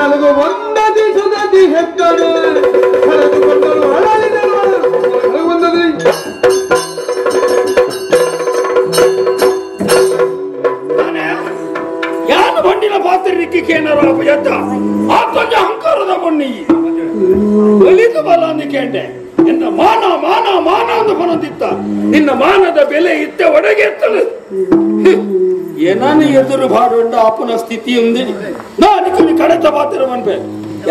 ನನಗೂ ಒಂದದಿ ಸುದದಿ ಹೆಕ್ಕಳು ಕಳೆದುಕೊಂಡಳು ಅಳಲಿದಳು ಒಂದದಿ ಯಾನು ಬಂಡಿನ ಪಾತ್ರಕ್ಕೆ ಕೇನರ ಎದ್ದ ಆತೊಂಜ ಅಹಂಕಾರದ ಬಣ್ಣಿ ಒಲಿದು ಬಲ ಅಂದು ಎನ್ನ ಮಾನ ಮಾನ ಮಾನ ಅಂದು ಬನದಿತ್ತ ನಿನ್ನ ಮಾನದ ಬೆಲೆ ಇತ್ತೆ ಒಡಗೆ ಎತ್ತಲು ಏನಾನು ಎದುರು ಬಾಡುಂಡ ಅಪ್ಪನ ಸ್ಥಿತಿ ఉంది ನಾನು ಕಡೆತ ಪಾತ್ರ ಮನ್ಪೆ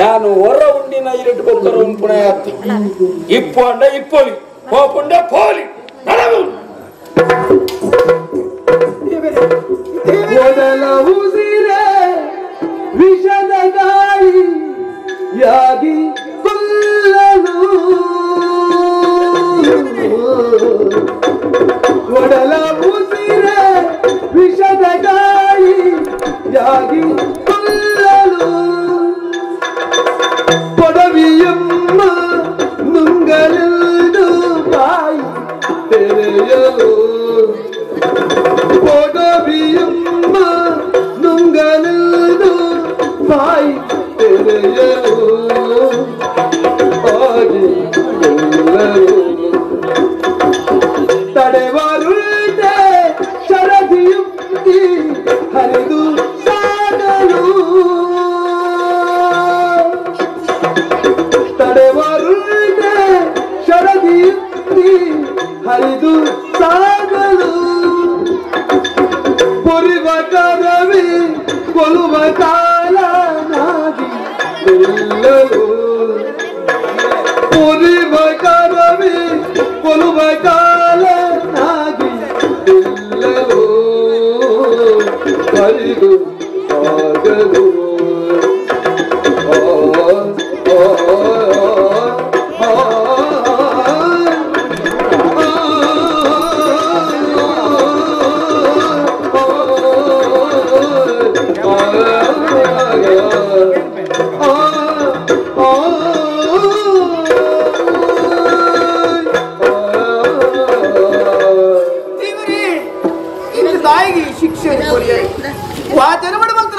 ಯಾನು ಹೊರ ಉಂಡಿನ ಇರಟು ಬೊಕ್ಕರು ಉಂಪುಣೆ ಅತ್ತಿ ಇಪ್ಪು ಅಂಡ ಇಪ್ಪೊಲಿ ಪೋಪುಂಡ ಪೋಲಿ ನಡವು ಮೊದಲ ಉಸಿರೇ ವಿಷದ ಗಾಳಿ ಯಾಗಿ ಕೊಲ್ಲಲು ಒಡಲ ಉಸಿರೇ ವಿಷದ ಗಾಳಿ ಯಾಗಿ ಕೊಲ್ಲಲು ಕೊಡವಿಯಮ್ಮ ನುಂಗಲೆಂದು ಬಾಯಿ ತೆರೆಯಲು ಕೊಡವಿಯಮ್ಮ ನುಂಗಲೆಂದು ಬಾಯಿ ತೆರೆಯಲು ಆಗಿ ಕೊಲ್ಲಲು ತಡೆವರುಳ್ತೆ ಶರದಿಯುಕ್ತಿ ಹರಿದು ಸಾಗಲು ತಡೆವರುಳ್ತೆ ಶರದಿಯುಕ್ತಿ ಹರಿದು ಸಾಗಲು ಪೊರಿವ ಕರವಿ ಕೊಲುವ ಕಾಲನಾಗಿ ನಿಲ್ಲಲು ಪೊರಿವ ಕರವಿ ಕೊಲುವ ಕಾಲನಾಗಿ ನಿಲ್ಲಲು ಹರಿದು ಸಾಗಲು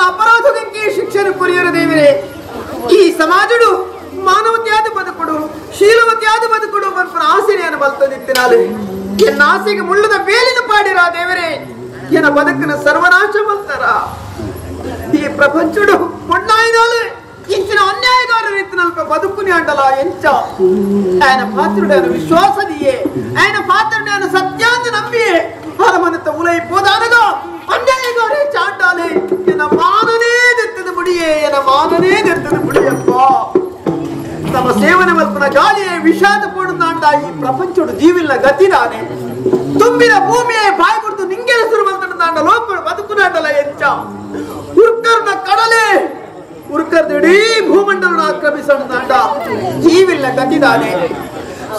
ಅಪರಾಧಕ್ಕೆ ಶಿಕ್ಷಣ ಪುರಿಯರು ದೇವರೇ. ಈ ಸಮಾಜಡು ಮಾನವತೆಯಾದ ಬದುಕುಡು ಶೀಲವತಿಯಾದ ಬದುಕುಡು ಬರ್ಪನ ಆಸೆಯನ್ನು ಬಲ್ತದಿತ್ತಿನಾಲೆ ಎನ್ನ ಆಸೆಗೆ ಮುಳ್ಳದ ಬೇಲಿನ ಪಾಡಿರ ದೇವರೇ. ಎನ್ನ ಬದುಕಿನ ಸರ್ವನಾಶ ಬಲ್ತಾರ ಈ ಪ್ರಪಂಚಡು ಮೊಣ್ಣಾಯಿನಾಲೆ ಇಂಚಿನ ಅನ್ಯಾಯಗಾರರು ಇತ್ತಿನಲ್ಪ ಬದುಕುನಿ ಅಂಡಲ ಎಂಚ ఆయన ಪಾತ್ರುಡಾನ ವಿಶ್ವಾಸದಿಯೇ ఆయన ಪಾತ್ರುಡಾನ ಸತ್ಯಾಂದು ನಂಬಿಯೇ ಅರಮನತ ಉಲೈ ಪೋದಾನಗ ಅನ್ಯಾಯಗಾರೇ ಚಾಂಡಾಲೆ ಎನ್ನ ಮಾನನೇ ದೆತ್ತದ ಮುಡಿಯೇ ಎನ್ನ ಮಾನನೇ ದೆತ್ತದ ಮುಡಿಯಪ್ಪ. ತಮ್ಮ ಸೇವನೆ ಮಲ್ಪನ ಗಾಳಿಯೇ ವಿಷಾದ ಪೋಡುಂದಾಂಡ ಈ ಪ್ರಪಂಚಡು ಜೀವಿಲ್ಲ ಗತಿದಾನೆ ತುಂಬಿದ ಭೂಮಿಯೇ ಬಾಯಿ ಬಿಡ್ತು ನಿಂಗೆಲ ಸುರು ಮಲ್ತಂದಾಂಡ ಲೋಕಡು ಬದುಕುನಾಂಡಲ ಎಂಚ ಉರ್ಕರ್ನ ಕಡಲೆ ಉರ್ಕರ್ದ ಇಡೀ ಭೂಮಂಡಲನ ಆಕ್ರಮಿಸಂದಾಂಡ ಜೀವಿಲ್ಲ ಗತಿದಾನೆ.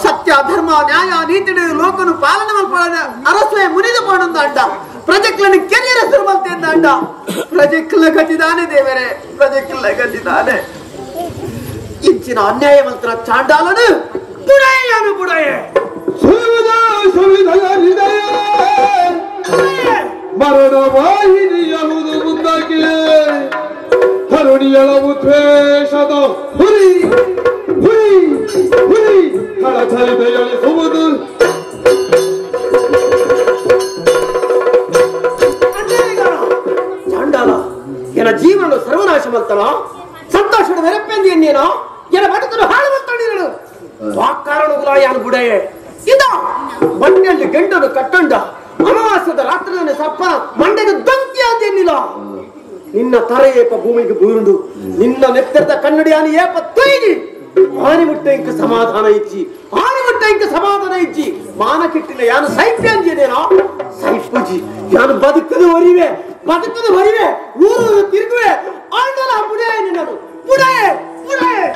ಸತ್ಯ ಧರ್ಮ ನ್ಯಾಯ ನೀತಿ ಲೋಕನು ಪಾಲನೆ ಮಲ್ಪನ ಅರಸೆ ಮುನಿದ ಪೋಡುಂದಾಂಡ ಪ್ರಜೆಕ್ಲನ್ನು ಕೆರಿಯರ ಸುರು ಮಲ್ತೆಂದಾಂಡ ಪ್ರಜೆಕ್ಲ ಗತಿದಾನೆ ದೇವರೇ ಪ್ರಜೆಕ್ಲ ಗತಿದಾನೆ. ಇಂಚಿನ ಅನ್ಯಾಯ ಮಂತ್ರ ಚಾಂಡಾಲನು ಬುಡಯ್ಯನು ಬುಡಯ್ಯ ಮರಣ ವಾಹಿನಿಯಹುದು ಮುಂದಕ್ಕೆ ತರುಣಿಯಳವು ದ್ವೇಷದ ಹುರಿ ಹುರಿ ಹುರಿ ಕಳಚರಿತೆಯಳಿಸುವುದು. ಚಾಂಡಾಲ ಎನ ಜೀವನ ಸರ್ವನಾಶ ಮಲ್ತನ ಸಂತೋಷದ ವೆರಪ್ಪೆಂದು ಎನ್ನೇನೋ ಎನ ಬದುಕನ್ನು ಹಾಳು ಮಲ್ತಂಡಿರನು ವಾಕಾರಣಗುಲಾಯಾನು ಬುಡಯೆ ಇದ ಮಂಡೆಯಲ್ಲಿ ಗಂಡನು ಕಟ್ಟಂಡ ಅಮಾವಾಸ್ಯದ ರಾತ್ರಿಯನ್ನು ಸಪ್ಪ ಮಂಡೆಗೆ ದಂತಿಯಾದೇನಿಲ್ಲ ನಿನ್ನ ತರ ಏಪ ಭೂಮಿಗೆ ಬೂರುಂಡು ನಿನ್ನ ನೆತ್ತರದ ಕನ್ನಡಿಯಾನು ಏಪ ತೊಯ್ದಿ ಆನೆ ಮುಟ್ಟ ಇಂಕ ಸಮಾಧಾನ ಇಚ್ಚಿ ಆನೆ ಮುಟ್ಟ ಇಂಕ ಸಮಾಧಾನ ಇಚ್ಚಿ ಮಾನ ಕೆಟ್ಟಿಲ್ಲ ಯಾನು ಸೈಪ್ಯಾಂಜೇನೇನೋ ಸೈಪುಜಿ ಯಾನು ಬದುಕದು ಹೊರಿವೆ ಬದುಕದು ಹೊರಿವೆ ಊರು ತಿರುಗುವೆ ಆಂಡಲ ಬುಡಯೆ ನಿನ್ನನು ಬುಡಯೆ ಬುಡಯೆ.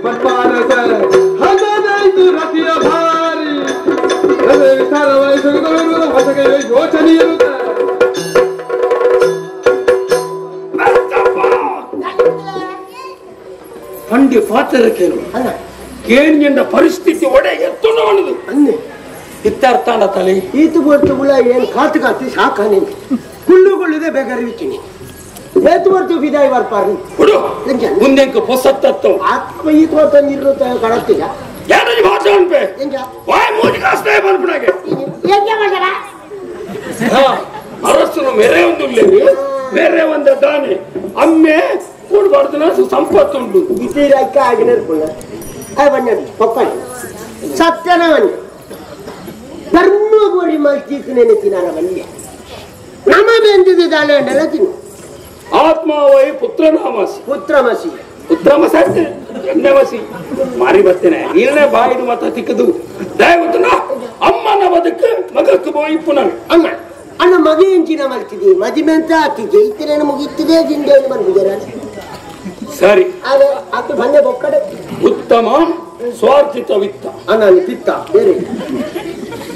ಮನ್ಮಾನಸ ಹಗದಾಯ್ತು ರತಿಯ ಭಾರಿ ವಿಚಾರವಹಿಸುವ ಹೊಸಗೆ ಯೋಚನೆಯಿರುತ್ತೆ. ಪಂಡಿ ಪಾತ್ರಕ್ಕೇನು ಕೇಣಿಂದ ಪರಿಸ್ಥಿತಿ ಒಡೆ ಎತ್ತುಣವನದು ಅನ್ನೆ ಇತ್ತಾರ್ತಾಂಡ ತಲೆ ಈತು ಬರ್ತು ಮುಳ ಏನು ಕಾತು ಕಾತು ಸಾಕ ನಿಂಗೆ ಕುಳ್ಳುಗೊಳ್ಳುದೇ ಬೇಕಾದ್ರೆ ವಿಚಿನಿ ಏತು ಬರ್ತು ಬಿದಾಯಿ ಬರ್ಪಾರಿ ಬಿಡು ಮುಂದೆಂಕ ಪೊಸತ್ತತ್ತು ಆತ್ಮ ಈತು ಬರ್ತ ನೀರು ಕಡತ್ತಿಲ್ಲ ಯಾರು ಭಾಷೆ ಅನ್ಪೆ ವಾಯ್ ಮೂಜಿ ಕಾಸ್ತಾಯ ಬಂದ್ಬಿಡಾಗೆ ಅರಸನು ಮೇರೆ ಒಂದು ಬೇರೆ ಒಂದ ದಾನೆ ಅಮ್ಮೆ ಕೂಡಬಾರ್ದು ಸಂಪತ್ತುಂಟು ಇತೀರಕ್ಕ ಆಗಿನರ್ಪುಣ ಬಣ್ಣ ಪಪ್ಪಾಯಿ ಸತ್ಯನ ಬನ್ನಿ ಧರ್ಮ ಗೋರಿ ಮಲ್ತೀಕು ನೆನೆತಿನಾರ ಬನ್ನಿ ನಮ ಬೆಂದಿದ್ದು ದಾನೆ ಅಂಡಲ್ಲ ತಿನ್ನು ಆತ್ಮಾವೈ ಪುತ್ರನಾಮಸಿ ಪುತ್ರಮಸಿ ಪುತ್ರಮಸಿ ಎಣ್ಣೆಮಸಿ ಮಾರಿ ಬರ್ತೇನೆ ನೀನೇ ಬಾಯಿಡು ಮತ್ತ ತಿಕ್ಕದು ದಯವಿಟ್ಟು ಅಮ್ಮನ ಬದುಕು ಮಗಕ್ಕೆ ಬೋಯಿ ಪುನಃ ಅಣ್ಣ ಅಣ್ಣ ಮಗ ಎಂಚಿನ ಮಲ್ತಿದೆ ಮದಿಮೆ ಅಂತ ಆತಿದ್ದೆ ಇತ್ತರೇನು ಮುಗಿತ್ತಿದೆ ಜಿಂದೆ ಬಂದಿದ್ದೀರ ಸರಿ ಅದೇ ಆತ ಬಂದೆ ಬೊಕ್ಕಡೆ ಉತ್ತಮ ಸ್ವಾರ್ಥಿತ ವಿತ್ತ ಅಣ್ಣ ಪಿತ್ತ ಬೇರೆ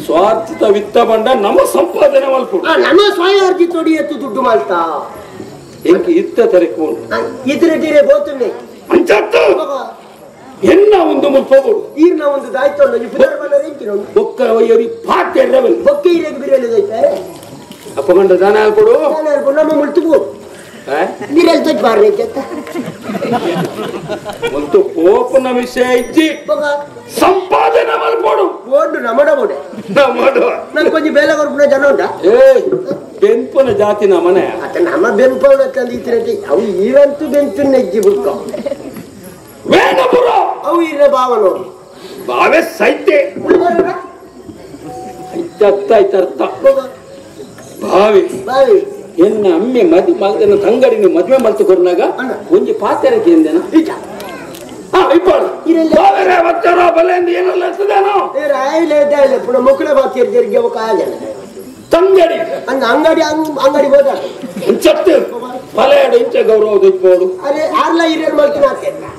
ಸ್ವಾರ್ಥಿತ ವಿತ್ತ ಬಂಡ ನಮ್ಮ ಸಂಪಾದನೆ ಮಲ್ಪು ನಮ್ಮ ಸ್ವಯ ಅರ್ಜಿ ತೊಡಿ ಎತ್ತು ದುಡ್ಡು ಮಲ್ತಾ ಎಂಕ್ ಇತ್ತ ತರಕೊಂಡು ಇತರ ಟೀರೆ ಬೋತುನ್ನೆ ಅಂಚತ್ತು ಎನ್ನ ಒಂದು ಮುಲ್ಪೋಡು ಈರ್ನ ಒಂದು ದಾಯ್ತೊಂಡು ಈ ಪುದರ್ ಬಲ್ಲರೆ ಎಂಚಿನ ಬೊಕ್ಕ ಒಯ್ಯರಿ ಪಾತೆ ರವಲ್ ಬೊಕ್ಕ ಇರೆಗೆ ಬಿರೆಲೆ ದೈತೆ ಅಪ್ಪಗಂಡ ದಾನ ಹಾಕೊಡು ದಾನ ಹಾಕೊಡು ನಮ್ಮ ಮುಲ್ತುಗು ನೀರಲ್ಲಿ ತೊಜ್ ಬಾರ್ರೆ ಅಂತ ಒಂದು ಪೋಪನ ವಿಷಯ ಇಜ್ಜಿ ಸಂಪಾದನೆ ಮಲ್ಪೋಡು ಓಡು ನಮಡ ಬೋಡೆ ನಮಡ ನನ್ ಕೊಂಚ ಬೇಲೆ ಕೊರ್ಪುನ ಜನ ಉಂಡ ಏ ಬೆನ್ಪನ ಜಾತಿ ನಮನೆ ಅತ ನಮ್ಮ ಬೆನ್ಪವನ ತಂದು ಇತ್ತಿರಟಿ ಅವು ಈರಂತೂ ಬೆಂತು ನೆಜ್ಜಿ ಬುಕ್ಕ ವೇಣಪುರ ಅವು ಇರ ಭಾವ ನೋಡಿ ಭಾವೆ ಸೈತೆ ಐತರ್ಥ ಭಾವಿ ಭಾವಿ ಎನ್ನ ಅಮ್ಮೆ ಮದು ಮಲ್ದನ ತಂಗಡಿನ ಮದುವೆ ಮಲ್ತು ಕೊರ್ನಾಗ ಒಂಜಿ ಪಾತೆರಕ್ಕೆ ಎಂದೇನ ಇಪ್ಪಾಡು ಬಾವೆರೆ ಒತ್ತರೋ ಬಲೆಂದು ಏನಲ್ಲ ಎತ್ತದೇನೋ ರಾಯಿಲೆ ಇದ್ದಾಯಿಲ್ಲ ಪುನಃ ಮಕ್ಕಳ ಬಾತಿಯರ್ ಜರಿಗೆ ಕಾಯಲ್ಲ ತಂಗಡಿ ಅಂಗ ಅಂಗಡಿ ಅಂಗಡಿ ಹೋದ ಇಂಚತ್ತು ಬಲೆಯಡು ಇಂಚ ಗೌರವ ದೊಯ್ಪೋಡು ಅರೆ ಆರ್ಲ ಹಿರಿಯರು ಮಲ್ತಿನ ಆಗ್ತೇನೆ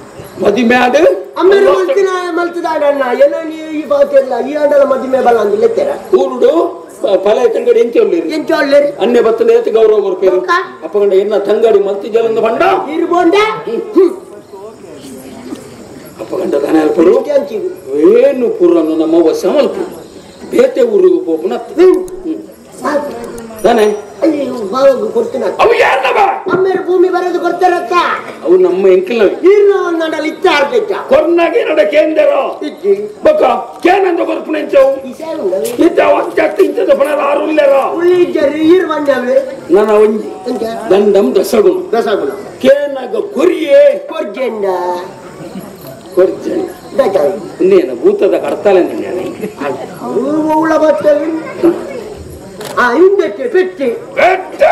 ಮದಿಮೆ ಆಡು ಅಮ್ಮೇರು ಮಲ್ತಿನ ಮಲ್ತಿದಾಡ ಅಣ್ಣ ಏನೋ ನೀವು ಈ ಬಾತಿಯಲ್ಲ ಈ ಅಂಡಲ ಮದಿಮೆ ಬಲ ಅಂದು ಲೆತ್ತೆರ ಊರುಡು ಫಲ ತಂಗಡಿ ಎಂಚ ಒಳ್ಳಿರಿ ಎಂಚ ಒಳ್ಳಿರಿ ಅನ್ಯ ಬತ್ತಲ ಏತ ಗೌರವ ಕೊರ್ಪೇರು ಅಪ್ಪಗಂಡ ಎನ್ನ ತಂಗಡಿ ಮಲ್ತಿ ಜಲಂದ ಬಂಡ ಇರ್ಬೋಂಡ ಅಪ್ಪಗಂಡ ದಾನ ಅಲ್ಪಡು ಏನು ಪುರನ್ನು ನಮ್ಮ ವಶ ಮಲ್ಪು ಬೇತೆ ಊರಿಗೆ ಪೋಪುನ ತಾನೆ ಕೊಡ್ತೀನ ಅವು ಯಾರನ್ನವ ಅಮ್ಮೇರು ಭೂಮಿ ಬರೋದು ಕೊಡ್ತಾರತ್ತ ಅವು ನಮ್ಮ ಎಂಕಿಲ್ಲ ಈರ್ನ ಒಂದಂಡಲ್ಲಿ ಇತ್ತ ಆರ್ದೈತ ಕೊರ್ನಾಗೆ ನಡ ಕೇಂದರೋ ಇಜ್ಜಿ ಬೊಕ್ಕ ಕೇನಂದ ಕೊರ್ಪುನ ಇಂಚವು ಇತ್ತ ಒಂಚತ್ತು ಇಂಚದ ಪಣರ ಆರು ಉಲ್ಲೇರೋ ಉಳ್ಳಿ ಇಜ್ಜರಿ ಈರ್ ಬಂದವೆ ನನ್ನ ಒಂಜಿ ದಂಡಂ ದಸಗುಣ ದಸಗುಣ ಕೇನಾಗ ಕೊರಿಯೇ ಕೊರ್ಜೆಂಡ ಕೊರ್ಜೆಂಡ ಇನ್ನೇನು ಭೂತದ ಕಡ್ತಾಲೆ ನಿನ್ನೆ ಉಳ ಬರ್ತವೆ ಆ ಹಿಂದಕ್ಕೆ ಪೆಟ್ಟಿ ಪೆಟ್ಟಿ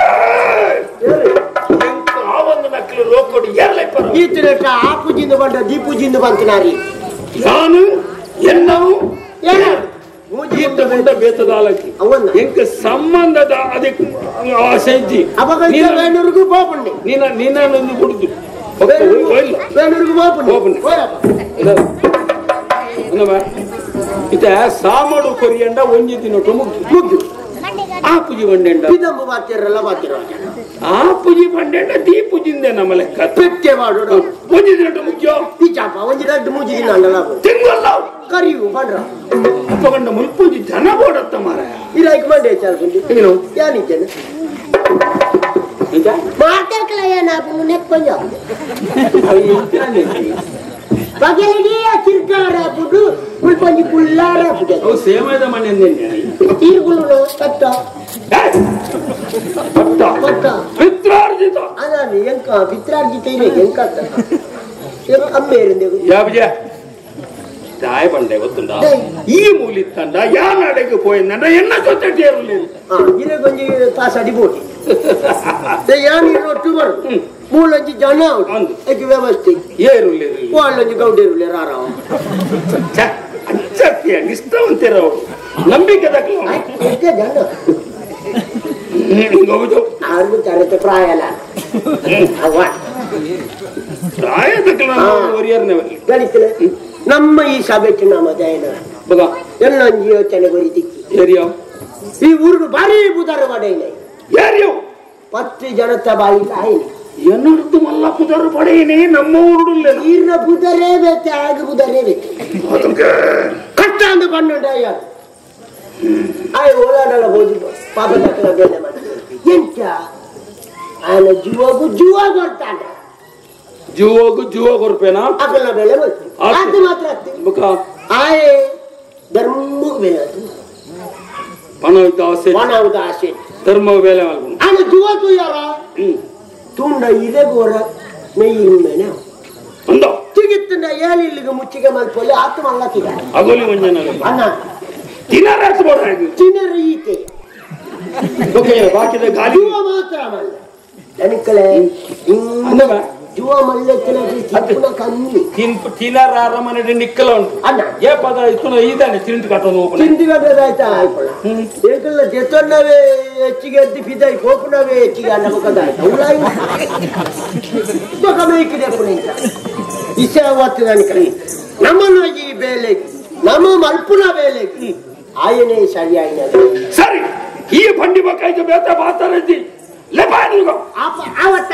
ಆ ಒಂದು ನಕಲು ಲೋಕೋಡು ಏರ್ಲೈಪರು ಈತನಟ ಆ ಪೂಜಿಂದ ಬಂದ ದೀ ಪೂಜಿಂದ ಬಂತನಾರಿ ನಾನು ಎನ್ನವು ಏನು ಈತ ಬಂದ ಬೇತದಾಲಕ್ಕೆ ಅವನ್ನ ಎಂಕ ಸಂಬಂಧದ ಅದಕ್ಕೆ ಆಸೆ ಇಜ್ಜಿ ಅವಾಗ ವೇಣೂರಿಗೂ ಬೋಪಣ್ಣೆ ನೀನ ನೀನೊಂದು ಬಿಡುದು ವೇಣೂರಿಗೂ ಬೋಪಣ್ಣೆ ಇತ ಸಾಮಡು ಕೊರಿಯಂಡ ಒಂಜಿ ದಿನೊಟ್ಟು ಮುಗ್ದು ಮುಗ್ದು ಆ ಪೂಜೆ ಬಂಡೆಂಡ ಇದೊಂಬ ಬಾತಿರಲ್ಲ ಬಾತಿರೋ ಆ ಪೂಜೆ ಬಂಡೆಂಡ ದೀ ಪೂಜಿಂದೆ ನಮ್ಮ ಲೆಕ್ಕ ಪೆಟ್ಟೆ ಮಾಡೋಡು ಒಂಜಿ ದಿನೊಟ್ಟು ಮುಗ್ಯೋ ಈ ಚಾಪ ಒಂಜಿ ರಡ್ಡು ಮೂಜಿ ದಿನ ಅಂಡಲ ತಿಂಗಲ್ಲ ಕರಿಯು ಬಂಡ್ರ ಅಪ್ಪಗಂಡ ಮುಲ್ಪೂಜಿ ಜನ ಬೋಡತ್ತ ಮಾರಾಯ ಇರಾಯ್ಕ್ ಮಂಡೆ ಚಾಲ್ಕೊಂಡು ಏನು ಯಾನಿದ್ದೇನೆ ನಿಜ ಮಾತಾಡ್ಕಲ ಏನಾಪುನು ನೆಕ್ಕೊಂಜ ಬಗೆಲಿಗೆ ಚಿರ್ಕಾರ ಪುಡು ಮುಲ್ಪಂಜಿ ಕುಲ್ಲಾರ ಪುಡು ಅವು ಸೇಮದ ಮನೆ ತೀರ್ಗುಳು ಕಟ್ಟ ಪಟ್ಟ ಪಟ್ಟ ಪಿತ್ರಾರ್ಜಿತ ಅದಾನೆ ಎಂಕ ಪಿತ್ರಾರ್ಜಿತ ಇರೇ ಎಂಕ ಅಮ್ಮೆ ಇರಂದೆ ಯಾಬಜ ತಾಯ ಬಂಡೆ ಗೊತ್ತುಂಡ ಈ ಮೂಲಿ ತಂಡ ಯಾ ನಾಡೆಗೆ ಪೋಯಿಂದಂಡ ಎನ್ನ ಜೊತೆ ಟೇರಲಿ ಇರೇ ಕೊಂಜಿ ತಾಸಡಿ ಬೋಟಿ ಯಾನ್ ಒಟ್ಟು ಬರು ಮೂಲಂಜಿ ಜನ ಅದಕ್ಕೆ ವ್ಯವಸ್ಥೆ ಏರುಲಿ వాళ్ళಂಜಿ ಗೌಡೇರುಲಿ ರಾರಾವ ಅಂಚತ್ತಿಯ ನಿಷ್ಠವಂತಿರ ಅವರು ನಂಬಿಕೆ ದಕ್ಕಲ ಜನ ಹೌದು ಆರು ತರತೆ ಪ್ರಾಯಲ ಅವ್ವ ನಮ್ಮ ಈ ಸಭೆಗೆ ನಮ್ಮ ದಯನ ಎಲ್ಲ ಯೋಚನೆ ಬರೀತಿಕ್ಕಿ ಈ ಊರು ಭಾರಿ ಬುಧಾರ ಪಡೆಯಿನ 10 ಜನತ ಬಾಯಿ ಆಯ್ನಿ ಎನ್ನಡ್ದು ಮಲ್ಲ ಪುದರ್ ಪಡೆಯಿನಿ ನಮ್ಮ ಊರು ಈರ್ನ ಬುಧರೇ ಬೇಕು ಆಗ ಬುಧರೇ ಬೇಕು ಕಟ್ಟ ಅಂದು ಪನ್ನುಂಡ ಅಯ್ಯ ಆಯ್ ಓಲಾಡಲ ಹೋಗಿ ಪಾಪ ತಕ್ಕಲ ಬೇಲೆ ಮಾಡ್ತಾರೆ ಎಂತ ಆಯನ ಜೀವಗೂ ಜೀವ ಕೊಡ್ತಾನೆ ಜೀವಗೂ ಜೀವ ಕೊರ್ಪೇನಾ ಅಕಲ ಬೇಲೆ ಮಾಡ್ತೀನಿ ಅದು ಮಾತ್ರ ಆಗ್ತೀನಿ ಆಯ್ ಧರ್ಮಕ್ಕೆ ಬೇಲೆ ಪಣವಿದ್ದ ಆಸೆ ಪಣವಿದ್ದ ಆಸೆ ಧರ್ಮ ಬೇಲೆ ಮಾಡ್ಕೊಂಡು ಆನ ಜೀವ ತೂಯಾರ ತುಂಡ ಇದೇ ಗೋರ ನೆಯ್ಯಿನ ಮೇಲೆ ಅಂದ ತಿಗಿತ್ತಿನ ಏಲಿಲ್ಲಿಗೆ ಮುಚ್ಚಿಗೆ ಮಲ್ಪೊಲ್ಲಿ ಆತ್ಮ ಅಲ್ಲ ತಿಗ ಅಗೋಲಿ ಮಂಜನ ಅಣ್ಣ ತಿನ್ನರ ತಿನ್ನರ ಈತೆ ಓಕೆ ಬಾಕಿದ ಗಾಲಿ ಜೀವ ಮಾತ್ರ ಮಲ್ಲ ದನಿಕಲೆ ಜೀವ ಮಲ್ಲೆ ತಿನ್ನ ಕಮ್ಮಿ ತಿನ್ನರ ಅರಮನೆ ನಿಕ್ಕಲ ಉಂಟು ಅಣ್ಣ ಏ ಪದ ಇತ್ತು ಈದಾನೆ ತಿಂದು ಕಟ್ಟೋದು ತಿಂದು ಕಟ್ಟೋದಾಯ್ತಾ ಆಯ್ಕೊಳ್ಳ ಏಕಲ್ಲ ದೆತ್ತೊನ್ನವೇ ಹೆಚ್ಚಿಗೆ ಎದ್ದು ಫಿದಾಯಿ ಕೋಪನವೇ ಹೆಚ್ಚಿಗೆ ಅನ್ನ ಮುಖದಾಯ್ತು ಉಳಾಯಿ ಮೇಕಿದೆ ಪುಣಿಂತ ಇಸೆ ಒತ್ತು ದನಿಕಲೆ ನಮ್ಮನ್ನು ಈ ಬೇಲೆ ನಮ್ಮ ಮಲ್ಪುನ ಬೇಲೆ ಆಯನೇ ಸರಿಯಾಯಿನ ಸರಿ ಈ ಬಂಡಿ ಬಕ್ಕಾಯ್ತು ಬೇತ ಬಾತಾರಜ್ಜಿ ಲೆಪಾಯ ಆವತ್ತ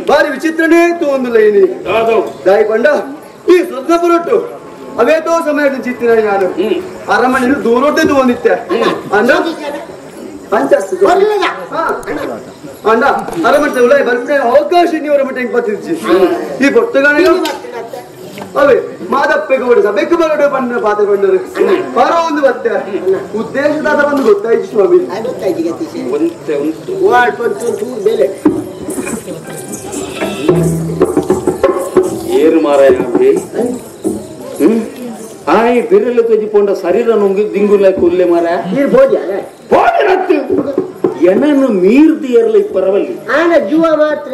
ಬಾರಿ ವಿಚಿತ್ರನೇ ತೋಂದುಲ್ಲ ದಾಯಿಕೊಂಡ ಈ ಸ್ವರ್ಗ ಪುರೊಟ್ಟು ಅವೇತೋ ಸಮಯ ಚಿತ್ತಿನ ನಾನು ಅರಮನೆ ದೂರೊಟ್ಟೆ ತೋಂದಿತ್ತೆ ಅಂದ ಅಂಚಸ್ತು ಅಣ್ಣ ಅರಮಂಟೆ ಉಲಾಯಿ ಬರ್ಪುನೆ ಅವಕಾಶ ನೀವು ಮಟ್ಟ ಹೆಂಗ್ ಬತ್ತಿದ್ಜಿ ಈ ಪೊರ್ತುಗಾಣಿಗ ಅವೇ ಮಾದಪ್ಪೆಗೆ ಓಡಿಸ ಬೆಕ್ಕು ಬರೋಡು ಪಂಡ ಪಾತ್ರೆ ಬಂದರು ಪರ ಒಂದು ಬತ್ತೆ ಉದ್ದೇಶದಾದ ಬಂದು ಗೊತ್ತಾಯ್ತು ಸ್ವಾಮಿ. ಏರು ಮಾರಾಯ ಆಯ್ ಬಿರಲು ತೊಜಿಪೊಂಡ ಶರೀರ ನುಂಗಿ ದಿಂಗುಲ ಕುಲ್ಲೆ ಮಾರ ಪೋಡಿರತ್ತು ಎನನ್ನು ಮೀರ್ದು ಏರ್ಲಿ ಪರವಲ್ಲಿ ಆನ ಜುವ ಮಾತ್ರ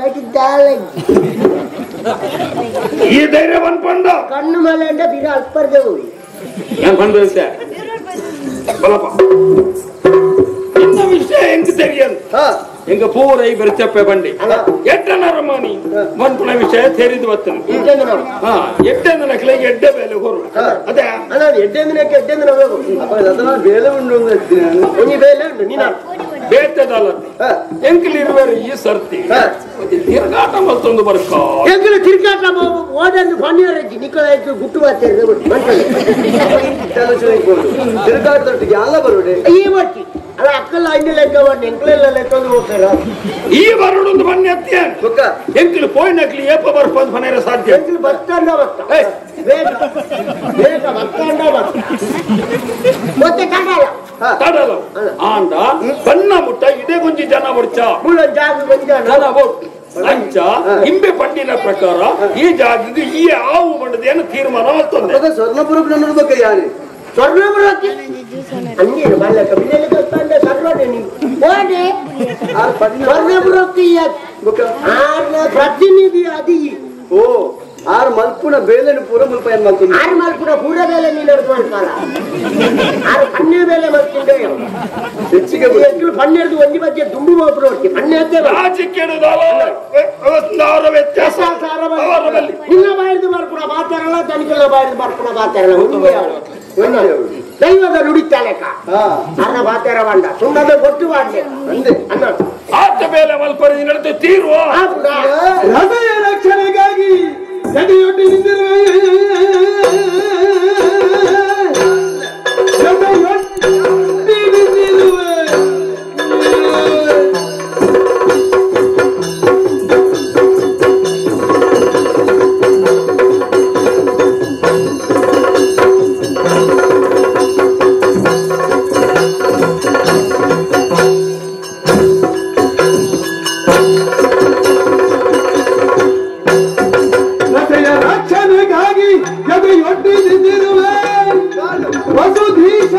ಈ ಧೈರ್ಯ ಬಂದ್ಪಂಡ ಕಣ್ಣು ಮೇಲೆ ಅಂಡ ಬಿರ ಅಲ್ಪರ್ದೆ ಹೋಗಿ ಏನ್ ಬಂದ ಬಲಪ್ಪ ಇನ್ನ ವಿಷಯ ಹೆಂಗ್ தெரியாது எங்க பூரை பெருச்சப்ப ಬಂಡಿ ಎಟ್ಟನ ರಮಾನಿ ಬಂದ್ಪುಣ ವಿಷಯ ತೆರಿದು ಬರ್ತದೆ ಎಟ್ಟಂದನಕ್ಲೆ ಎಡ್ಡೆ ಬೇಲೆ ಹೋರು ಅದೇ ಎಡ್ಡೆಂದಿನಕ್ಕೆ ಎಡ್ಡೆಂದಿನ ಬೇಲೆ ಉಂಡು ಬೇಲೆ ಉಂಡು ನೀನು ಬೇತದಲ್ಲ ಎಂಕಲ್ ಇರುವರು ಈ ಸರ್ತಿ ತಿರುಗಾಟ ಮತ್ತೊಂದು ಬರ್ಕ ಎಂಕಲ್ ತಿರುಗಾಟ ಓಡಂದು ಪನ್ನಿಯರಜ್ಜಿ ನಿಕ್ಕಲಾಯ್ತು ಗುಟ್ಟು ಮಾತಾಡಿದ ತಿರುಗಾಟದೊಟ್ಟಿಗೆ ಅಲ್ಲ ಬರೋಡೆ ಈ ಬರ್ತಿ ಅಲ್ಲ ಅಕ್ಕಲ್ಲ ಅಣ್ಣ ಲೆಕ್ಕ ಮಾಡಿ ಎಂಕಲೆಲ್ಲ ಲೆಕ್ಕ ಹೋಗ್ತಾರ ಈ ಬರೋಡೊಂದು ಬನ್ನಿ ಅತ್ಯ ಎಂಕಲ್ ಪೋಯಿನಕ್ಲಿ ಏಪ ಬರ್ಪಂದು ಮನೆಯ ಸಾಧ್ಯ ಎಂಕಲ್ ಬರ್ತಾಂಡ ಬರ್ತ ಬೇಗ ಬೇಗ ಬರ್ತಾಂಡ ಬರ್ತ ಮತ್ತೆ ಕಾಣಲ್ಲ ತಡಲ ಆಂಡ ಬಣ್ಣ ಮುಟ್ಟ ಇದೇ ಗೊಂಜಿ ಜನ ಬರ್ಚ ಜನ ಅಂಚ ಇಂಬೆ ಪಂಡಿನ ಪ್ರಕಾರ ಈ ಜಾಗಕ್ಕೆ ಈ ಆವು ಬಂಡದೇನು ತೀರ್ಮಾನ ಮಾಡ್ತದೆ. ಸ್ವರ್ಣಪುರ ನೋಡ್ಬೇಕು ಯಾರು ಸ್ವರ್ಣಪುರ ಹಂಗೇನು ಬಲ್ಲಕ ಸ್ವರ್ಣಪುರಕ್ಕೆ ಪ್ರತಿನಿಧಿ ಅದಿ ಓ ಆರು ಮಲ್ಪುನ ಬೇಲೆನು ಪೂರ ಮುಲ್ಪ ಏನ್ ಮಾಡ್ತೀನಿ ಆರು ಮಲ್ಪುನ ಪೂರ ಬೇಲೆ ನೀನು ಅರ್ಥ ಮಾಡ್ತಾರ ಆರು ಪನ್ನೆ ಬೇಲೆ ಮಾಡ್ತಿದ್ದೆ ಹೆಚ್ಚಿಗೆ ಪನ್ನೆರಡು ಒಂಜಿ ಮಧ್ಯೆ ದುಂಬು ಮಾತ್ರ ಪನ್ನೆ ವ್ಯತ್ಯಾಸ ನಿನ್ನ ಬಾಯಿದು ಬರ್ಪುಣ ಮಾತಾರಲ್ಲ ತನಿಖೆಲ್ಲ ಬಾಯಿದು ಬರ್ಪುಣ ಮಾತಾರಲ್ಲ ದೈವದ ನುಡಿತಾಲೆಕ ಅನ್ನ ಮಾತಾರ ಬಂಡ ಸುಮ್ಮನೆ ಗೊತ್ತು ಮಾಡ್ಲೆ ಅನ್ನ ಆತ ಬೇಲೆ ಮಲ್ಪರಿ ನಡೆದು ತೀರುವ ಹೃದಯ ರಕ್ಷಣೆಗಾಗಿ ಎದೆಯೊಡ್ಡಿ ನಿಂತಿರುವೆ ಎದೆಯೊಡ್ಡಿ ನಿಂತಿರುವೆ ರಕ್ಷಣೆಗಾಗಿ ಎದೆಯೊಡ್ಡಿ ನಿಂತಿರುವೆ ವಸುಧೀಶ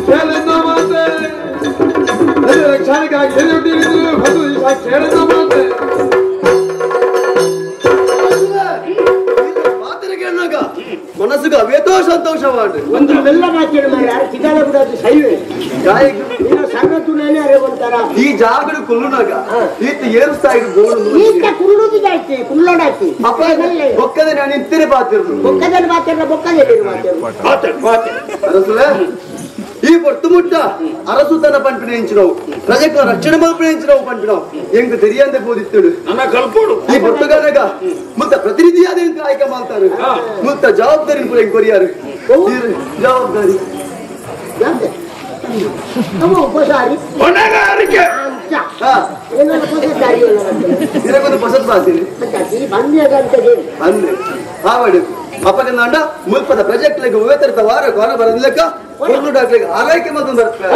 ಕೇಳನ್ನ ಮಾತೆ ರಕ್ಷಣೆಗಾಗಿ ಎದೆಯೊಡ್ಡಿ ನಿಂತಿರುವೆ ವಸುಧೀಶ ಕೇಳನ್ನ ಮಾತೆ ಮನಸ್ಸಿಗೆ ಅವೇತೋ ಸಂತೋಷವಾದ ಒಂದು ಬೆಲ್ಲ ಮಾತೇಳು ಮಾರ್ರೆ ಯಾರು ಸಿಗಾಲ ಬಿಡೋದು ಸೈವೆ ಸಣ್ಣ ತುಣೇನೆ ಅರೆ ಒಂಥರ ಈ ಜಾಗಡು ಕುಲ್ಲುನಾಗ ಈತ ಏರುಸ್ತಾ ಇರು ಗೋಡು ಈತ ಕುಲ್ಲುದು ಜಾಸ್ತಿ ಕುಲ್ಲೋಡಾಯ್ತಿ ಅಪ್ಪ ಬೊಕ್ಕದೆ ನಾನು ಇಂತಿರೆ ಪಾತಿರ್ನು ಬೊಕ್ಕದಲ್ಲಿ ಮಾತಾಡ್ರ ಬೊಕ್ಕದಲ್ಲಿ ಮಾತಾಡ್ರು ಅರಸುಲೆ ಈ ಪೊಟ್ಟು ಮುಟ್ಟ ಅರಸುತನ ಪಂಪಿನ ಎಂಚಿನವು ಪ್ರಜೆಗಳ ರಕ್ಷಣೆ ಮಲ್ಪಿನ ಎಂಚಿನವು ಪಂಪಿನವು ಎಂಗ್ ತೆರಿಯಂತೆ ಬೋದಿತ್ತಳು ನನ್ನ ಕಲ್ಪೋಡು ಈ ಪೊಟ್ಟುಗಾರಗ ಮುತ್ತ ಪ್ರತಿನಿಧಿಯಾದ ಎಂಕ್ ಆಯ್ಕೆ ಮಾಡ್ತಾರೆ ಮುತ್ತ ಜವಾಬ್ದಾರಿ ಕೂಡ ಎಂಕ್ ಕೊರಿಯಾರು ಜವಾಬ್ದಾರಿ ಹೊಣೆಗಾರಿಕೆ ಇದಕ್ಕೊಂದು ಪಸತ್ ಬಾಸಿರಿ ಅಂದ್ರೆ ಆವಡು ಅಪ್ಪಗಂಡ ಮುಲ್ಪದ ಪ್ರಜೆಕ್ಟ್ಲಿಗೆ ಉವೇತರಿತ ವಾರ ಕೊರ ಬರಲಿಕ್ಕ ಒಂದು ಡಾಕ್ಟರ್ಗೆ ಆರೈಕೆ ಮತ್ತೊಂದು ಬರ್ತದೆ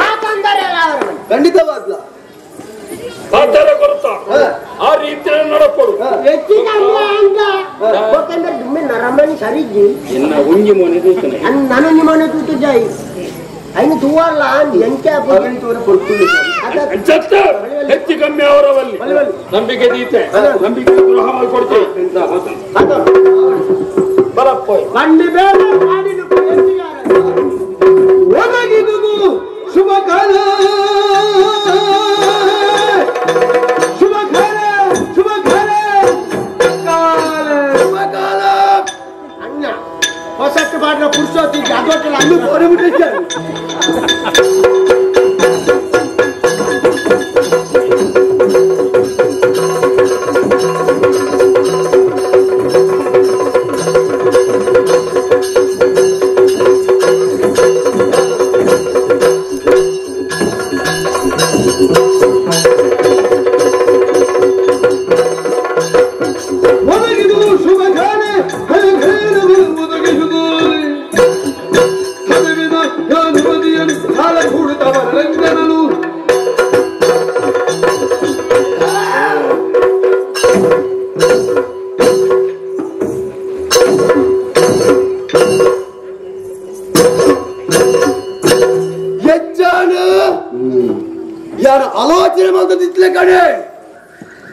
ಖಂಡಿತವಾಗ್ಲ ಆ ರೀತಿ ನಡಪಡು ನರಮನಿ ಸರಿಜಿ ಎನ್ನ ಒಂಜಿ ಮೋನೆ ತೂತನೆ ನಾನು ಮನೆ ತೂತು ಜಾಯಿ ಐನು ತೂವಲ್ಲ ಎಂಚ ಹೆಚ್ಚು ಕಮ್ಮಿ ಅವರವಲ್ಲಿ ನಂಬಿಕೆ ದೀತೆ ನಂಬಿಕೆ ದ್ರೋಹ ಮಾಡಿಕೊಡ್ತೀವಿ ಒದಗಿದುದು ಶುಭ ಕಾಲ ಶುಭ ಕಾಲ ಶುಭ ಕಾಲ ಶುಭ ಕಾಲ ಅಣ್ಣ ಹೊಸತ್ತು ಮಾಡಿದ ಪುರುಷೋತ್ತಿ ಅದೊಟ್ಟಿಲ್ಲ ಅಲ್ಲೂ ಹೊರಬಿಟ್ಟಿದ್ದಾರೆ.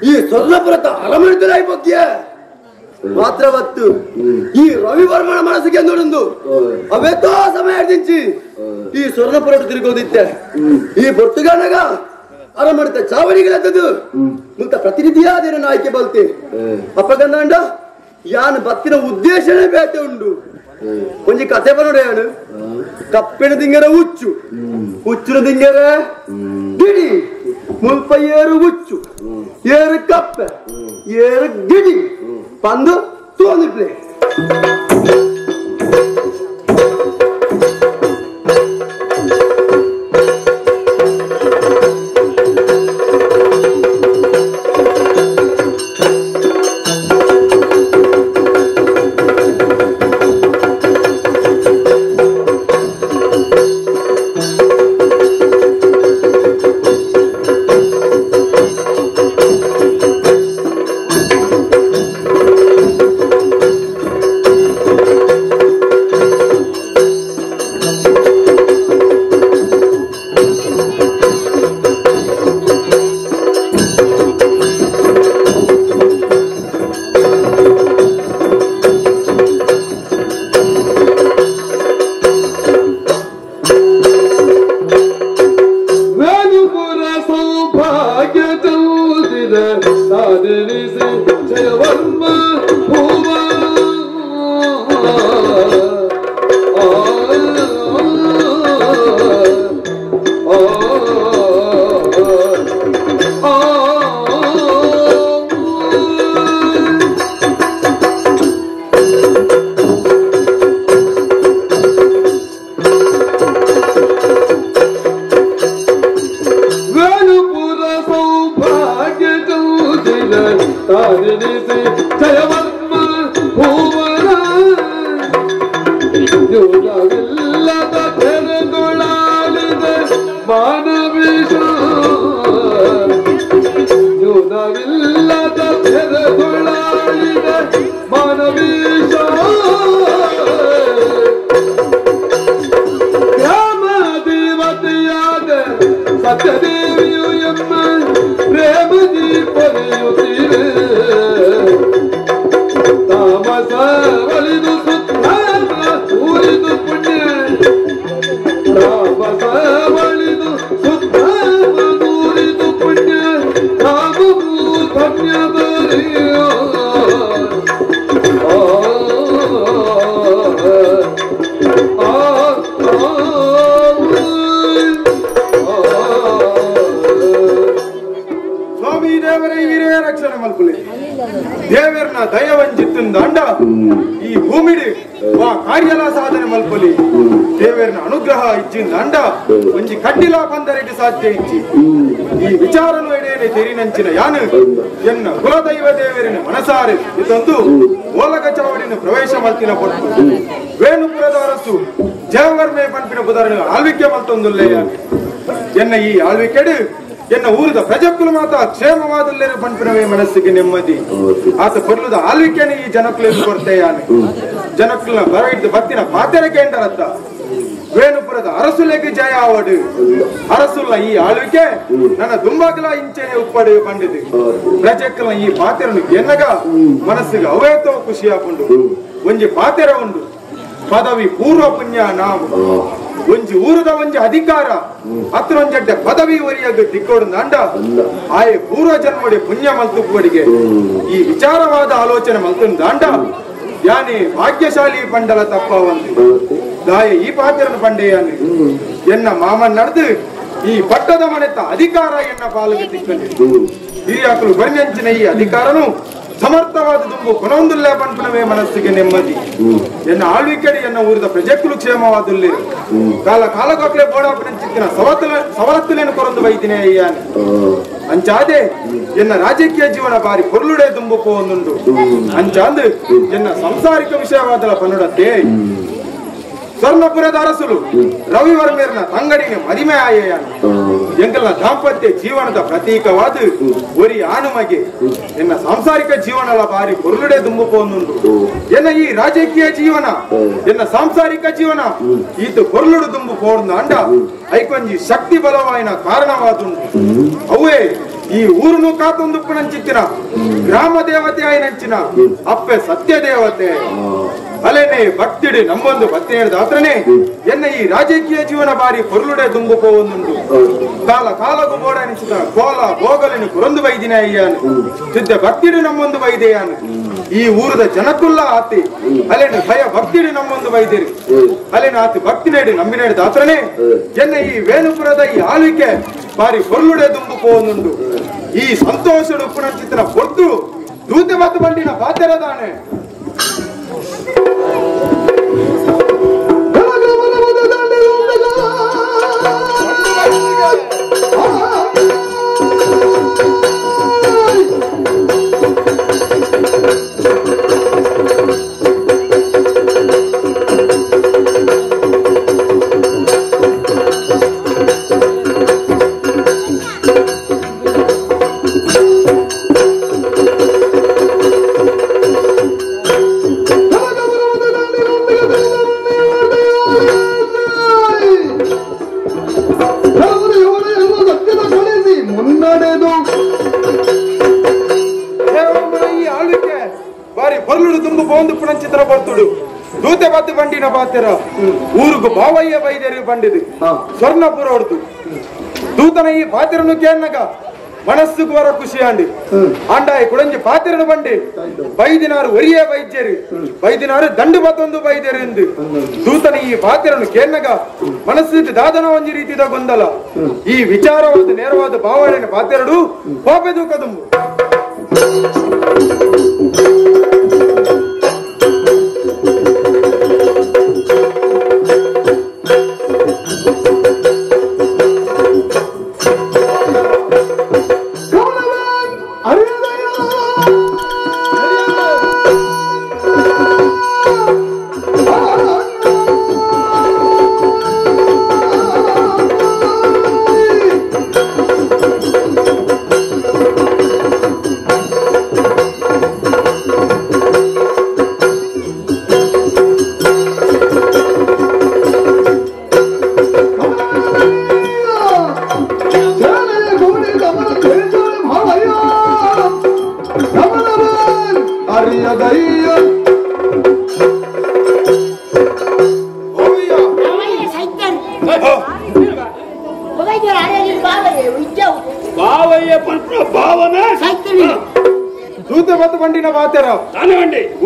ಈ ಸ್ವರ್ಣಪುರತ ಅರಮನೆ ಬಗ್ಗೆ ಮಾತ್ರವತ್ತು ಈ ರವಿವರ್ಮನ ಮನಸ್ಸಿಗೆ ನೋಡೊಂದು ಅವೆತ್ತೋ ಸಮಯ ದಿಂಚಿ ಈ ಸ್ವರ್ಣಪುರ ತಿರುಗೋದಿತ್ತೆ ಈ ಪೊರ್ತುಗಾನಗ ಅರಮನೆತ ಚಾವಡಿಗಳದ್ದು ಮುಂತ ಪ್ರತಿನಿಧಿಯಾದೇನ ಆಯ್ಕೆ ಬಲ್ತೆ ಅಪ್ಪಗಂದಾಂಡ ಯಾನ್ ಬತ್ತಿನ ಉದ್ದೇಶನೇ ಬೇತೆ ಉಂಡು ಒಂಜಿ ಕತೆ ಬರೋಡ ಯಾನು ಕಪ್ಪಿನ ದಿಂಗರ ಹುಚ್ಚು ಹುಚ್ಚಿನ ದಿಂಗರ ಗಿಡಿ ಮುಲ್ಪ ಏರು ಹುಚ್ಚು ಏರು ಕಪ್ಪೆ ಏರು ಗಿಡಿ ಪಂದು ತೋನಿಪ್ಲೆ ಸಾಧ್ಯ ಇಚ್ಚಿ ಈ ವಿಚಾರನು ಎಡೆಯನೆ ತೆರಿನಂಚಿನ ಯಾನು ಎನ್ನ ಕುಲದೈವ ದೇವರಿನ ಮನಸಾರೆ ಇದೊಂದು ಓಲಗ ಚಾವಡಿನ ಪ್ರವೇಶ ಮಲ್ತಿನ ಪೊಟ್ಟು ವೇಣುಪುರದ ಅರಸು ಜಯವರ್ಮೆ ಪಂಪಿನ ಬುಧರನು ಆಳ್ವಿಕೆ ಮಲ್ತೊಂದುಲ್ಲೆ ಎನ್ನ ಈ ಆಳ್ವಿಕೆಡು ಎನ್ನ ಊರದ ಪ್ರಜಕ್ಕುಲು ಮಾತ ಕ್ಷೇಮವಾದಲ್ಲೇರು ಪಂಪಿನವೇ ಮನಸ್ಸಿಗೆ ನೆಮ್ಮದಿ ಆತ ಪೊರ್ಲುದ ಆಳ್ವಿಕೆನೆ ಈ ಜನಕ್ಕುಲು ಕೊರತೆಯಾನೆ ಜನಕ್ಕುಲ ಬರ ಬತ್ತಿನ ಪಾತೆರೆ ಕೇಂಡರತ್ತ ವೇಣುಪುರದ ಅರಸುಲೆಗೆ ಜಯ ಆವಡು ಅರಸುಲ್ಲ ಈ ಆಳ್ವಿಕೆ ನನ್ನ ದುಂಬಾಗಲ ಇಂಚೆನೆ ಉಪ್ಪಡು ಪಂಡಿತು ಪ್ರಜೆಕ್ಕಲ ಈ ಪಾತೆರನು ಎನ್ನಗ ಮನಸ್ಸಿಗೆ ಅವೇತೋ ಖುಷಿಯಾಪುಂಡು ಒಂಜಿ ಪಾತೆರ ಉಂಡು ಪದವಿ ಪೂರ್ವ ಪುಣ್ಯ ನಾವು ಒಂಜಿ ಊರದ ಒಂಜಿ ಅಧಿಕಾರ ಅತ್ರೊಂಜಡ್ಡ ಪದವಿ ಒರಿಯಾಗ ದಿಕ್ಕೋಡು ಅಂಡ ಆಯೆ ಪೂರ್ವ ಜನ್ಮಡಿ ಪುಣ್ಯ ಮಲ್ತುಪ್ಪಡಿಗೆ ಈ ವಿಚಾರವಾದ ಆಲೋಚನೆ ಮಲ್ತು ದಾಂಡ ಯಾನಿ ಭಾಗ್ಯಶಾಲಿ ಪಂಡಲ ತಪ್ಪ ಒಂದು ದಾಯ ಈ ಪಾತ್ರನ ಪಂಡೆಯಾನೆ ಎನ್ನ ಮಾಮನ್ ನಡೆದು ಈ ಪಟ್ಟದ ಮನೆತ ಅಧಿಕಾರ ಎನ್ನ ಪಾಲಿಗೆ ತಿಕ್ಕಂಡಿ ಹಿರಿಯಾಕಲು ಬರಿನಂಚಿನ ಈ ಅಧಿಕಾರನು ಸಮರ್ಥವಾದ ದುಂಬು ಕೊನೊಂದುಲ್ಲ ಪಂಪನವೇ ಮನಸ್ಸಿಗೆ ನೆಮ್ಮದಿ ಎನ್ನ ಆಳ್ವಿಕೆಡಿ ಎನ್ನ ಊರದ ಪ್ರಜೆಕ್ಕಲು ಕ್ಷೇಮವಾದುಲ್ಲಿ ಕಾಲ ಕಾಲಕ್ಕಾಕ್ಲೆ ಬೋಡಾಪಿನ ಸವಲತ್ತುಲೇನು ಕೊರಂದು ವೈದಿನೇ ಅಯ್ಯಾನೆ ಅಂಚಾದೆ ಎನ್ನ ರಾಜಕೀಯ ಜೀವನ ಬಾರಿ ಪೊರ್ಲುಡೆ ದುಂಬು ಪೋಂದುಂಡು ಅಂಚಾಂದು ಎನ್ನ ಸಂಸಾರಿಕ ವಿಷಯವಾದಲ ಪನ್ನುಡತ್ತೆ ಸ್ವರ್ಣಪುರದ ಅರಸುಲು ರವಿವರ್ಮೇರ್ನ ತಂಗಡಿನ ಮದಿಮೆ ಆಯೆಯಾನು ಎಂಗಲ್ನ ದಾಂಪತ್ಯ ಜೀವನದ ಪ್ರತೀಕವಾದ ಒರಿ ಆನುಮಗೆ ಎನ್ನ ಸಾಂಸಾರಿಕ ಜೀವನಲ ಬಾರಿ ಪೊರ್ಲುಡೆ ದುಂಬು ಪೋಂದುಂಡು ಎನ್ನ ಈ ರಾಜಕೀಯ ಜೀವನ ಎನ್ನ ಸಾಂಸಾರಿಕ ಜೀವನ ಈತ ಪೊರ್ಲುಡು ದುಂಬು ಪೋರ್ದು ಅಂಡ ಐಕೊಂಜಿ ಶಕ್ತಿ ಬಲವಾಯಿನ ಕಾರಣವಾದುಂಡು ಅವೇ ಈ ಊರುನು ಕಾತೊಂದುಪ್ಪುನಂಚಿತ್ತಿನ ಗ್ರಾಮ ದೇವತೆ ಆಯಿನಂಚಿನ ಅಪ್ಪೆ ಸತ್ಯ ದೇವತೆ ಅಲೆನೆ ಭಕ್ತಿಡಿ ನಮ್ಮೊಂದು ಬತ್ತೇಡ್ದಾತ್ರನೆ ಎನ್ನ ಈ ರಾಜಕೀಯ ಜೀವನ ಬಾರಿ ಪೊರ್ಲುಡೆ ದುಂಬುಪೋವೊಂದುಂಡು ಕಾಲ ಕಾಲಗು ಬೋಡನಿಸಿದ ಕೋಲ ಭೋಗಲಿನ ಕುರಂದು ಬೈದಿನ ಅಯ್ಯಾನು ಸಿದ್ಧ ಭಕ್ತಿಡಿ ನಮ್ಮೊಂದು ಬೈದೆಯಾನು ಈ ಊರದ ಜನಕುಲ್ಲ ಆತಿ ಅಲೆನ ಭಯ ಭಕ್ತಿಡಿ ನಮ್ಮೊಂದು ಬೈದಿರಿ ಅಲೆನ ಆತಿ ಭಕ್ತಿ నేడు ನಂಬಿನೇడు ದಾತ್ರನೆ ಎನ್ನ ಈ ವೇಣುಪುರದ ಈ ಆಳ್ವಿಕೆ ಬಾರಿ ಪೊರ್ಲುಡೆ ದುಂಬುಪೋವೊಂದುಂಡು ಈ ಸಂತೋಷಡು ಉಪ್ಪುನಂಚಿತ್ತಿನ ಪೊರ್ತು ದೂತೆ ಮತ್ತು ಬಂಡಿನ ಪಾತೆರದಾನೆ ಊರುಗು ಬಾವಯ್ಯ ಬೈದೇರಿ ಬಂಡಿದು ಸ್ವರ್ಣಪುರ ಹೊಡ್ತು ದೂತನ ಈ ಪಾತಿರನು ಕೇನ್ನಗ ಮನಸ್ಸುకు ವರ ಖುಷಿ ಆಂಡಿ ಆಂಡಾಯಿ ಕುಡಂಜಿ ಪಾತಿರನು ಬಂಡಿ ಬೈದಿನಾರು ಒರಿಯೇ ಬೈದ್ಯರು ಬೈದಿನಾರು ದಂಡು ಬತ್ತೊಂದು ಬೈದೇರು ಎಂದು ದೂತನ ಈ ಪಾತಿರನು ಕೇನ್ನಗ ಮನಸ್ಸಿಗೆ ದಾದನ ಒಂಜಿ ರೀತಿದ ಗೊಂದಲ ಈ ವಿಚಾರವಾದ ನೇರವಾದ ಭಾವನೆ ಪಾತಿರಡು ಪಾಪೆ ದೂಕದುಂಬು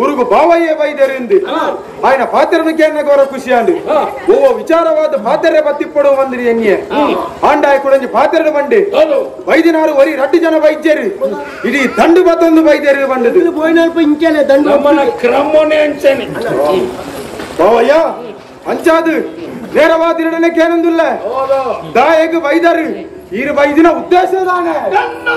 ಊರುಗು ಬಾವಯ್ಯ ಬೈದೇರಿಂದು ఆయన ಪಾತಿರನು ಕೇನ್ನಗೋರ ಖುಷಿ ಆಂಡಿ ಓ ವಿಚಾರವಾದ ಪಾತೆರೆ ಬತ್ತಿಪ್ಪಡು ಬಂದಿರಿ ಎನ್ನಿಯೆ ಆಂಡಾಯ ಕುಡಂಜಿ ಪಾತೆರಡು ಬಂಡಿ ಬೈದಿನಾರು ಒರಿ ರಡ್ಡು ಜನ ಬೈದ್ಯರು ಇಡೀ ದಂಡು ಬತ್ತೊಂದು ಬೈದ್ಯರು ಬಂಡಿದು ಕ್ರಮನೇ ಅಂಚನೆ ಬಾವಯ್ಯ ಅಂಚಾದು ನೇರವಾದ ಎರಡನೇ ಕೇನಂದುಲ್ಲ ದಾಯಗ ಬೈದರು ಈರು ಬೈದಿನ ಉದ್ದೇಶ ದಾನೆ ನನ್ನ